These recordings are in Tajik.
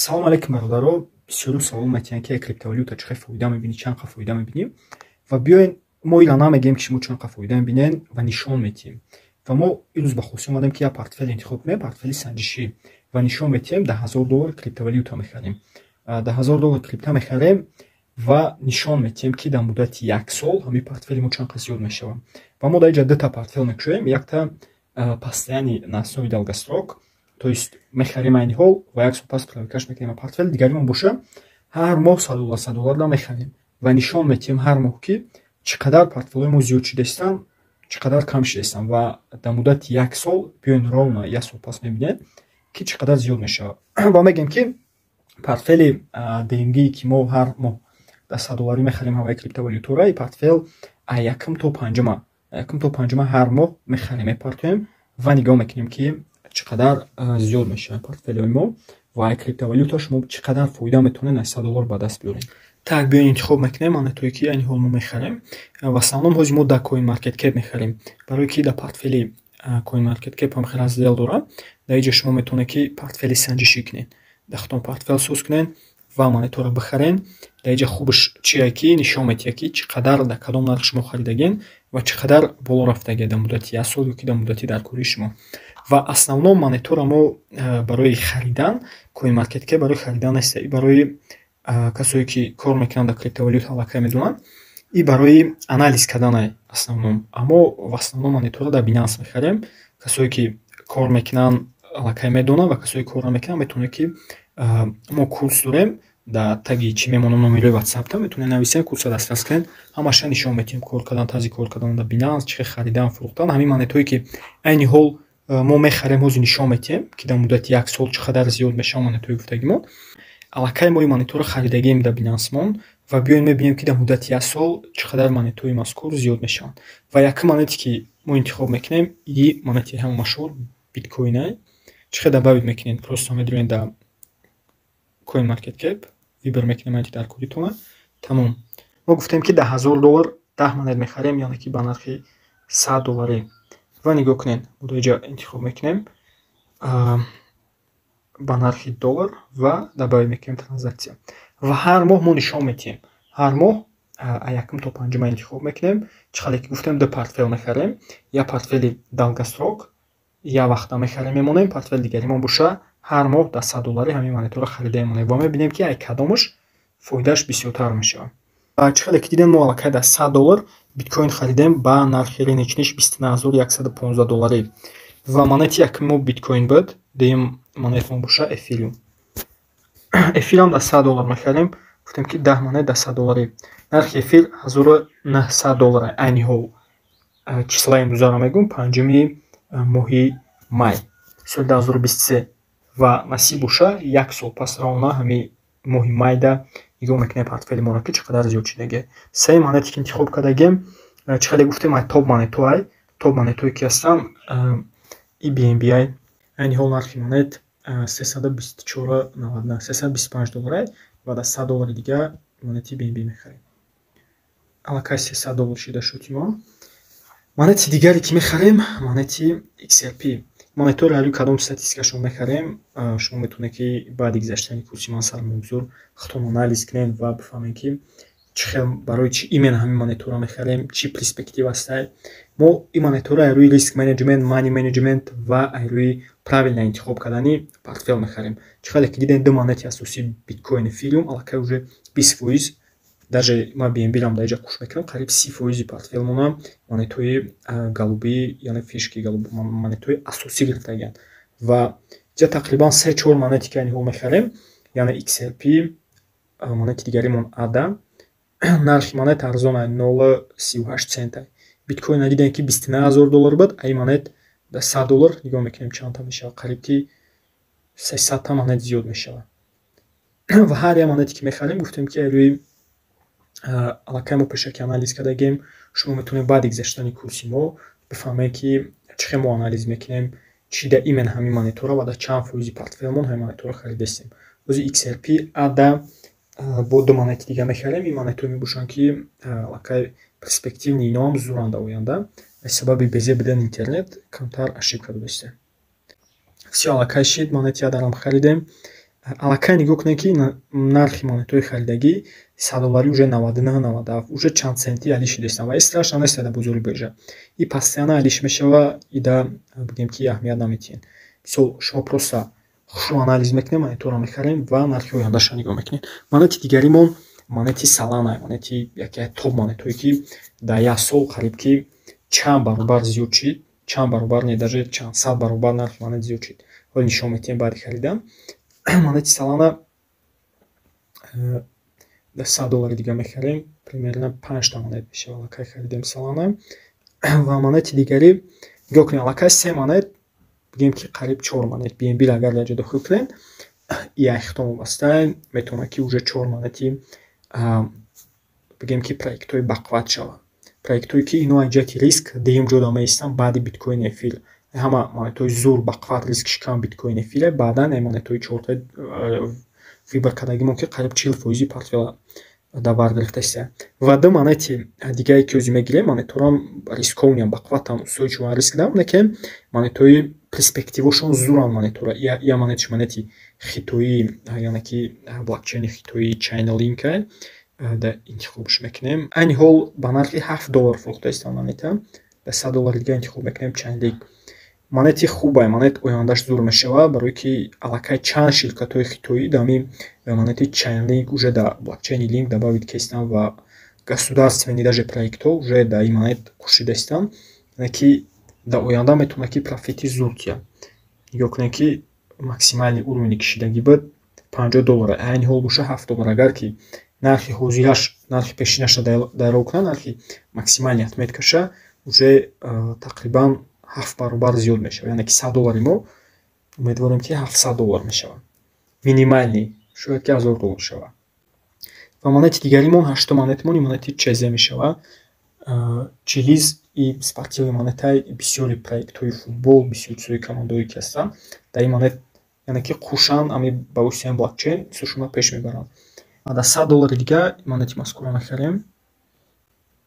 Салом алейкум, бародаро. Бисёру савол метиҳанд, ки криптовалюта чӣ хел фоида мебинӣ, чанд қа фоида мебинӣ. Ва биёен, мо ила намегӯем, ки шумо чанд қа фоида мебинед, ва нишон метиҳем. Ва мо имрӯз ба хусус омадем, ки як портфел интихоб кунем, портфели санҷишӣ, ва нишон метиҳем. 10 000 доллар криптовалюта мехарем, 10 000 доллар крипта мехарем ва нишон метиҳем, ки дар муддати як сол ҳамин портфели мо чанд қа зиёд мешавад. Ва мо дар инҷа дута портфел мекушоем: якта постоянный на основе долгосрок, то есть мехарем айни ҳол ва як сол пас проверкаш мекунем портфел. Дигаримон боша, ҳар моҳ 100 доллар, 100 доллар мехарем ва нишон метиҳем ҳар моҳ, ки чӣ қадар портфелҳои мо зиёд шудаистанд, чӣ қадар кам шудаистанд. Ва дар муддати як сол, биёен, ровно як сол пас мебинем, ки чӣ қадар зиёд мешавад. Ва мегӯем, ки портфели ДНГ, ки мо ҳар моҳ дар 100 долларӣ мехарем ҳамаи криптовалютаро, и портфел якум то панҷума ҳар моҳ мехарем, мепартоем ва нигоҳ мекунем, ки чӣ қадар зиёд мешавад портфелҳои мо ва криптовалюта шумо чӣ қадар фоида метавонед аз 100 доллар ба даст биёред. Так, биёен, интихоб мекунем монетое, ки айни ҳол мо мехарем. В основном ҳозир мо дар Coin Market Cap мехарем, барое ки дар портфели Coin Market Cap ҳам хеле раздел дорад. Дар инҷа шумо метавонед, ки портфели санҷишӣ кунед, дар худтон портфел соз кунед ва монетаро бихаред. Дар инҷа хубаш чие, ки нишон медиҳад, ки чӣ қадар, дар кадом нарх шумо харидагин ва чӣ қадар боло рафтагӣ дар муддати як сол ё ки дар муддати даркории шумо. Ва основном монетаро мо барои харидан, Coin Market Cap барои харидан нест, барои касое, ки кор мекунанд дар криптовалюта, аллакай медонанд, и барои анализ кардан основном. Аммо в основном монетаро дар Binance мехарем. Касое, ки кор мекунанд, аллакай медонанд, ва касое, ки кор намекунанд, метавонед, ки мо курс дорем, дар таги чӣ мемонам, номерои ватсапта метавонед нависед, курсро дастрас кунед. Ҳамаша нишон медиҳем: кор кардан, тарзи кор кардан дар Binance, чӣ хел харидан, фурӯхтан. Ҳамин монетое, ки айни ҳол мо мехарем, ҳозир нишон медиҳем, ки дар муддати як сол чӣ қадар зиёд мешавад монетои гуфтагимо. Аллакай мо ин монеторо харидагием дар Binance-мон ва биёем, мебинем, ки дар муддати як сол чӣ қадар монетои мазкур зиёд мешаванд. Ва якум монете, ки мо интихоб мекунем, и монети ҳама машҳур биткоинай. Чӣ хел добавить мекунем? Просто медироем дар Coin Market Cap, выбор мекунем монети дар коритона, тамом. Мо гуфтем, ки 10 000 доллар 10 монет мехарем, яъне ки ба нархи 100 долларӣ. Ва нигоҳ кунед, мо дар инҷа интихоб мекунем ба нархи доллар ва добавить мекунем транзакция. Ва ҳар моҳ мо нишон медиҳем, ҳар моҳ якум то панҷума интихоб мекунем. Чӣ қадар ки гуфтем, ду портфел мехарем: як портфели долгосрок, як вақта мехарем, мемонем, портфели дигаримон боша, ҳар моҳ дар 100 долларӣ ҳамин монеторо харида мемонем ва мебинем, ки ай кадомаш фоидааш бисёртар мешавад. Чӣ қадар ки дидем, мо аллакай дар 100 доллар биткоин харидем ба нархи рыночныйш 29 115 долларӣ. Ва монети якуми мо биткоин буд, дуюм монетамон боша эфириум. Эфирам дар 100 доллар мехарем. Гуфтем, ки 10 монет дар 100 долларӣ. Нархи эфир 1900 доллар айни ҳол, числаи имрӯзаро мегӯм, 5-уми моҳи май соли 2023. Ва насиб боша, як сол пас равона ҳамин моҳи майда нигоҳ мекунем портфели моро, ки чӣ қадар зиёд шудагӣ. Сеюм монете, ки интихоб кардагем, чӣ қадар гуфтем, ай топ монетоай, топ монетое, ки ҳастанд, и BNB. Айни ҳол нархи монет 324,99, 325 долларай ва дар 100 доллари дига монети BNB мехарем. Аллакай 300 доллар шида шуд мо. Монети дигаре, ки мехарем, монети XRP. Монеторо ҳалӯ кадом статистикашон мехарем, шумо метавонед, ки баъди гузаштани курси ман сармоягузор худтон анализ кунед ва бифаҳмед, ки чӣ хел, барои чӣ именно ҳамин монеторо мехарем, чӣ перспектива ҳастай. Мо ин монеторо аз рӯи риск менеҷмент, money management ва аз рӯи правильно интихоб кардани портфел мехарем. Чӣ қадар ки дидем, ду монети асосӣ, биткоин, эфириум, аллакай уже 20%, даже ман BNB-рам дар инҷа кӯш мекунам, қариб 30 фоизи портфелмона монетҳои голубые, яъне фишки монетҳои асосӣ гирифтагианд. Ва инҷа тақрибан се чор монете, ки айни ҳол мехарем, яъне XRP, монети дигаримон ADA, нархи монет арзон, 0,38 цента. Биткоина дидем, ки 29 000 доллар буд, а ин монет дар 100 доллар нигоҳ мекунем, чандта мешавад, қариб ки 300-та монет зиёд мешавад. Ва ҳар як монете, ки мехарем, гуфтем, ки рӯи аллакай мо пешакӣ анализ кардагем. Шумо метавонед баъди гузаштани курси мо бифаҳмед, ки чӣ хел мо анализ мекунем, чӣ да именно ҳамин монетора ва дар чанд фоизи портфелмон ҳамин монеторо харидастем. Ози XRP, ADA, бо ду монети дига мехарем. Ин монетҳое мебошанд, ки аллакай перспективный, иноам зуранд дар оянда. Аз сабаби безеб будани интернет камтар ошибка додастем. Всё, аллакай шид, монети ADA-рам харидем. Аллакай нигоҳ кунед, ки нархи монетаҳои харидагӣ 100 долларӣ уже 99, 97, уже чанд центи алиш шудастанд ва ин страшно нест дар бозори биржа. И постоянно алиш мешава, ида бигем, ки аҳамият намедиҳем. Мисол, шумо просто хушрӯ анализ мекунед, монетаро мехарем ва нархи ояндаашро нигоҳ мекунед. Монети дигаримон монети Солана, монети яке топ монетҳое, ки дар як сол қариб ки чанд баробар зиёд шид, чанд баробар не, даже чанд сад баробар нархи монет зиёд шид. Ҳоло нишон медиҳем баъди харидан. Монети Солана дар 100 доллари дига мехарем, примерно панҷта монет мешавад. Аллакай харидем Солана. Ва монети дигарӣ, нигоҳ кунед, аллакай се монет, бигем, ки қариб чор монет BNB агар дар ҷо дохил кунем, як хитом вобаста метавонад, ки уже чор монети, бигем, ки проектҳои бақувват шаванд. Проектҳое, ки ино аз ҷиҳати риск дуюм ҷода меистанд баъди биткоин, эфир. Ҳама монетҳои зур, бақувват, рискиш кам биткоин, эфире, баъдан монетҳои чортаи выбор кардагимон, ки қариб 40 фоизи портфела дар бар гирифтааст. Ва ду монети дигае, ки ҳозир мегирем, монетҳоам рисковыйам, бақувватам, устойчивый риск доранд, лекин монетҳои перспективашон зуранд монетҳоро. Як монеташ монети хитоӣ, яъне ки блокчейни хитоии Chainlink интихобш мекунем. Айни ҳол ба нархи 7 доллар фурӯхта истанд монета. Ба 100 доллари дига интихоб мекунем Chainlink. Монети хубае, монет ояндаш зур мешавад, барое ки аллакай чанд ширкатҳои хитоӣ дар ҳамин монети Chainlink уже дар блокчейни Link добавить кардастанд ва государственный даже проектҳо уже дар ин монет кушида истанд. Яъне ки дар оянда метавонад, ки профити зуд диҳад. Нигоҳ кунед, ки максимальный уровне кишидагӣ буд 50 доллар, айни ҳол боша 7 доллар. Агар ки нархи ҳозираш нархи пешинаша дайро кунад, нархи максимальный отметкаша уже тақрибан ҳафт баробар зиёд мешавад. Яъне ки 100 доллари мо, умедворем, ки 700 доллар мешавад. Минимальный шояд, ки 1000 доллар шавад. Ва монети дигаримон, ҳаштум монетамон, ин монети ЧЗ мешавад. Чилиз и спортивный монетаи, бисёри проектҳои футбол, бисёр чизҳои командаҳое, ки ҳастанд дар ин монет, яъне ки қушан ами ба воситаи блокчейн чизошонро пеш мебаранд. Ва дар 100 доллари дига монети мазкурро мехарем.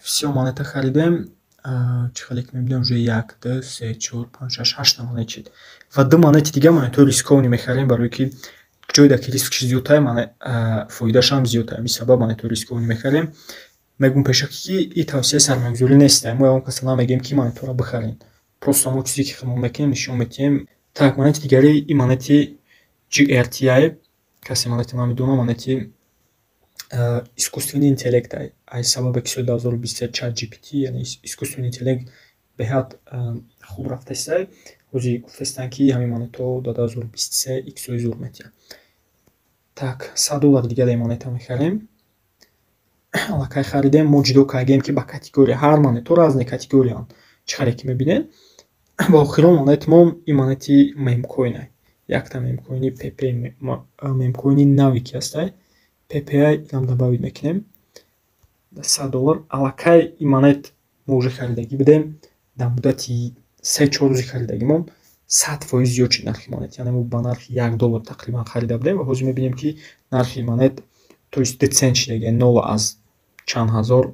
Всё, монета харидем. Чӣ хеле ки мебинем, уже як, ду, се, чор, панҷ, шаш, ҳашта монет шид. Ва ду монети дига, монетҳои рисковый мехарем, барое ки ҷое ки рискш зиёдтар, фоидаашам зиёдтар. Ҳамин сабаб монетҳои рисковый мехарем. Мегӯм пешакӣ, ки ин тавсияи сармоягузорӣ нест. Мо ягон каса намегӯем, ки монетҳоро бихарем. Просто мо чизе, ки худмон мекунем, нишон медиҳем. Так, монети дигари ин монети GRTI, касе монете намедонад, монети искусственный интеллект. Аз сабабе ки соли 2023 Чат GPT, яъне искусственный интеллект, беҳад хуб рафтааст, ҳозир гуфтаистанд, ки ҳамин монетҳо дар 2023 иксҳои зур медиҳанд. Так, 100 доллари дига дар ин монета мехарем. Аллакай харидем. Мо ҷудо кардем, ки ба категория, ҳар монетҳо разные категорияанд, чӣ хеле ки мебинед. Ва охирон монетамон ин монети мемкоин, якта мемкоини ПП, мемкоини наве, ки ҳастай PPI, инам добавить мекунем дар 100 доллар. Аллакай ин монет мо уже харидагӣ будем. Дар муддати 3-4 рӯзи харидагимон 100% зиёд шуд нархи монет. Яъне мо ба нархи 1 доллар тақрибан харида будем ва ҳозир мебинем, ки нархи монет, то есть 2 цент шидаги, нол аз чанд ҳазор,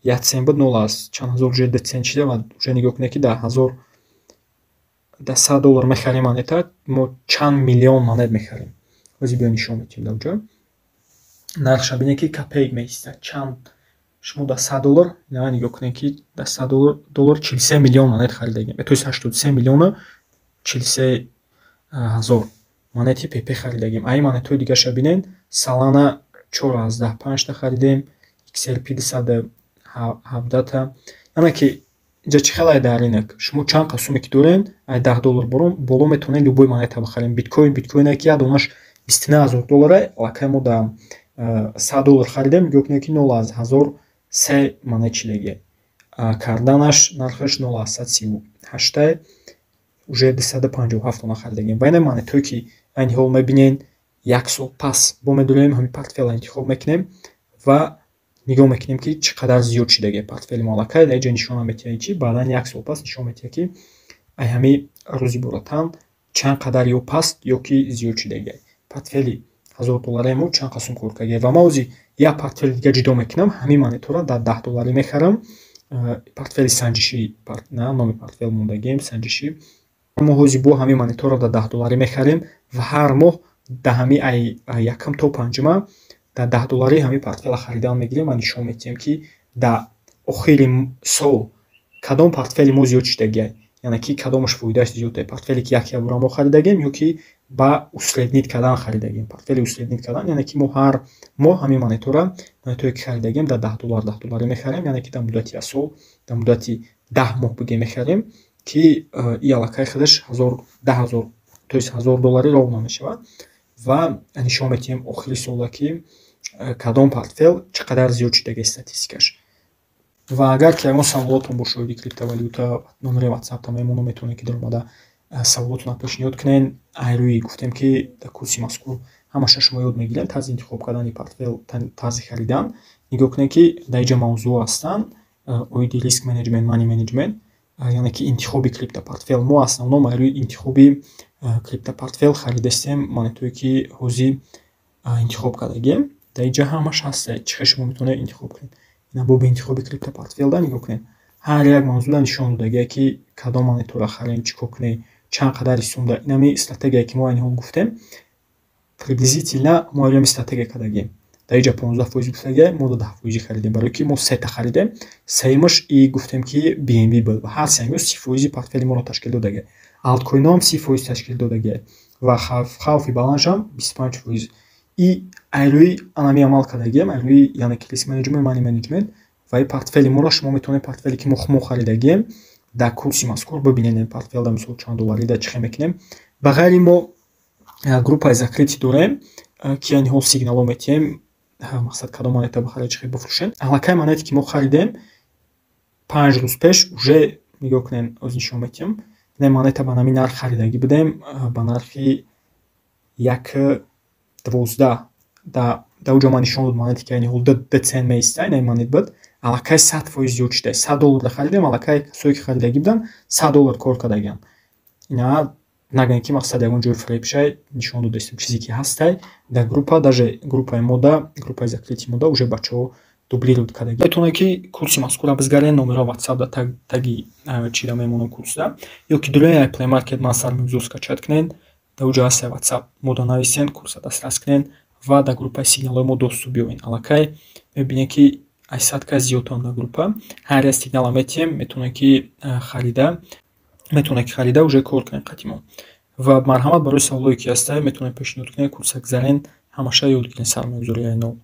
1 цент буд, нол аз чанд ҳазор, уже 2 цент шида. Ва уже нигоҳ кунед, ки дар ҳазор, дар 100 доллар мехарем монета, мо чанд миллион монет мехарем. Ҳозир биё нишон медиҳем. Дар ҷо нархша бинед, ки копеек меистад. Чанд шумо дар 100 доллар, нигоҳ кунед, ки дар 100 доллар 43 миллион монет харидагем, то есть 83 043 000 монети ПП харидагем. А ин монетҳои дигарша бинед: Солана 4,5 та харидем, XRP 217-та. Яъне ки инҷа чӣ хеле дар рынок шумо чанд қа суме ки доред, ай 10 доллар боло метавонед любой монета бихарем. Биткоин, биткоине ки як донаш 29 000 доллара, аллакай мо дар 100 доллар харидем. Нигоҳ кунед, ки нол аз ҳазор се монет шидагӣ. Карданаш нархаш 0,138-а, уже 257 дона харидагем. Ва ина монетҳое, ки айни ҳол мебинед, як сол пас бо медорем, ҳамин портфелро интихоб мекунем ва нигоҳ мекунем, ки чӣ қадар зиёд шидагӣ портфели мо. Аллакай дар инҷа нишон медиҳад, чи баъдан як сол пас нишон медиҳад, ки ай ҳамин рӯзи боратан чанд қадар ё паст, ё ки зиёд шидагӣ портфели 1000 доллараи мо, чанд қа сум кор кардагӣ. Ва ман ҳозир як портфели дига ҷудо мекунам, ҳамин монетҳоро дар 10 долларӣ мехарам. Портфели санҷишӣ, номи портфел мондагием санҷишӣ. Мо ҳозир бо ҳамин монетҳоро дар 10 долларӣ мехарем ва ҳар моҳ Дар ҳами ай якум то панҷума дар 10 долларӣ ҳамин портфела харидан мегирем ва нишон медиҳем, ки дар охири сол кадом портфели мо зиёд шудагиай, яъне ки кадомаш фоидааш зиёдтар: портфеле, ки як якбора мо харидагем, ё ки ба усреднить кардан харидагем. Портфели усреднить кардан, яъне ки мо ҳар моҳ ҳамин монетора, монетое ки харидагем, дар 10 доллар, 10 долларӣ мехарем, яъне ки дар муддати як сол, дар муддати 10 моҳ бигем, мехарем, ки и аллакай худаш ҳазор, 10 000, то есть 1000 долларӣ ровно мешавад. Ва нишон медиҳем охири сола, ки кадом портфел чӣ қадар зиёд шудагист, статистикаш. Ва агар ки ягон саволотон бошад оиди криптовалюта, номери ватсаптам мемонам, метавонед, ки даромада саволотонро пешниҳод кунед. Айрӯи гуфтем, ки дар курси мазкур ҳамаша шумо ёд мегиред: тарзи интихоб кардани портфел, тарзи харидан. Нигоҳ кунед, ки дар инҷа мавзӯъ ҳастанд оиди риск менеҷмент, money management, яъне ки интихоби криптопортфел. Мо основном айрӯи интихоби криптопортфел харидастем монетое, ки ҳозир интихоб кардагем. Дар инҷа ҳамаш ҳаст, чӣ хел шумо метавонед интихоб кунед. Ина боби интихоби криптопортфелда нигоҳ кунед, ҳар як мавзӯъда нишон додагиа, ки кадом монетора харем, чӣ кор кунем, чанд қадар рисонда. Инами стратегия, ки мо айни ҳол гуфтем, приблизительно мо айрӯи стратегия кардагем. Дар инҷа 15% гуфтагиа, мо 10 фоизӣ харидем, барое ки мо сета харидем. Сеюмаш и гуфтем, ки BNB буд, ва ҳар сеюмаш 30 фоизи портфели моро ташкил додагиа. Алткоинҳоам 30% ташкил додагиа ва хавфи баландшам 25%. И айрӯи анами амал кардагиам, айрӯи, яъне ки риск менеҷмент, money management. Ва и портфели моро шумо метавонед, портфеле, ки мо харидагием, дар курси мазкур бибинед. Портфел дар мисол чанд долларида, чӣ хел мекунем. Ба ғайри мо группаи закрытый дорем, ки айни ҳол сигналҳо метиҳем, мақсад, кадом монета бихаред, чӣ хел бифурӯшем. Аллакай монете, ки мо харидем 5 рӯз пеш, уже нигоҳ кунед, оз нишон метиҳам. Ин монета ба ҳамин нарх харидагӣ будем, ба нархи 1,12. Дар оҷо ман нишон дод монете, ки айни ҳол 2 цент меиста. Ин монет буд, аллакай 100% зиёд шуда. 100 доллар харидем, аллакай касое, ки харидагӣ буданд, 100 доллар кор кардагианд. Ина нагӯем, ки мақсад ягон ҷои фиреб шай, нишон додастем чизе, ки ҳастай дар группа. Даже группаи мода, группаи закрытый мода уже бачаҳо дублировать кардаги. Метавонед, ки курси мазкурро бизгаред, номерҳо ватсап дар таги чида мемонам курсда, ё ки дурои Play Market ман сармоягузор скачать кунед, дар оҷо ҳастае ватсап мода, нависен, курсро дастрас кунед ва дар группаи сигналҳои мо доступ биёбед. Аллакай мебинед, ки аз 100 кас зиёдтон дар группа. Ҳар як сигнала метиҳем, метавонед, ки харида уже кор кунед қати мо. Ва марҳамат, барои саволое, ки ҳастае, метавонед пешниҳод кунед, курса гузарен, ҳамаша ёд гиред сармоягузории айнол.